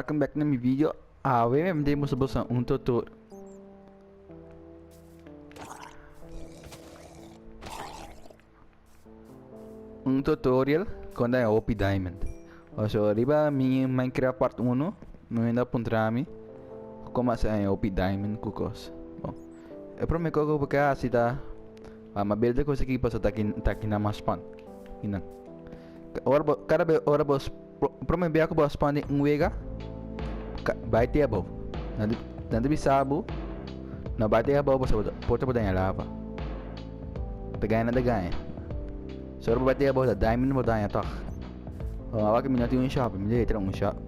Welcome back na mi video. Awe mi ta mustra boso un tutor. Un tutorial kon ta hopi diamond. Oso riba mi Minecraft part 1 mi hende a puntra mi kon a haña hopi diamond ku kos. Bon, e prome kos ku bo ke hasi ta m'a build e kos aki pasobra ta aki nan mas spawn. Kinan. Ora bo kada be ora bo prome bia ku bo a spawn den un wega bai te abou. Nan ta bisa bo no bai te abou pasobra por ta bo daña lava. Ta gaña nan ta gaña. So ora bo bai te abou ta diamond bo daña tog. Bon awor ku mi no tin un shovel mi debe traha un shovel.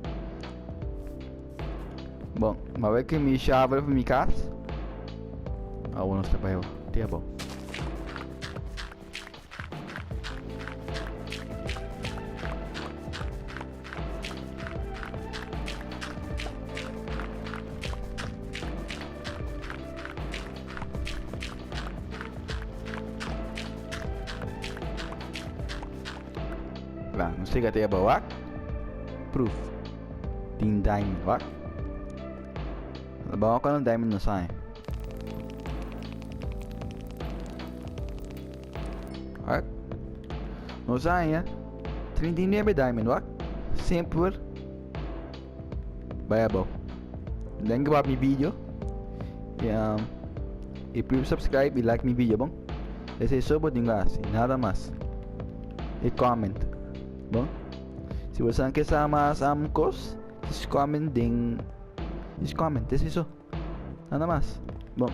Bon mi a bai ku mi shovel pa mi kas. Awor nos ta bai te abou. La, nos chega te abou, wak. Proof. Tin diamond, wak. Bawak kan diamond nos hay. Wak. Nos haña 39 diamond, wak. Simple. Bai abou. Denk about mi video. Y, um, y please subscribe y like mi video, bon? Ese es bo tin hasi, nada mas. Y comment. Bon? Si bo saben que sa mas um, cos, just comment ding. Just comment, es eso. Nada mas. Bon.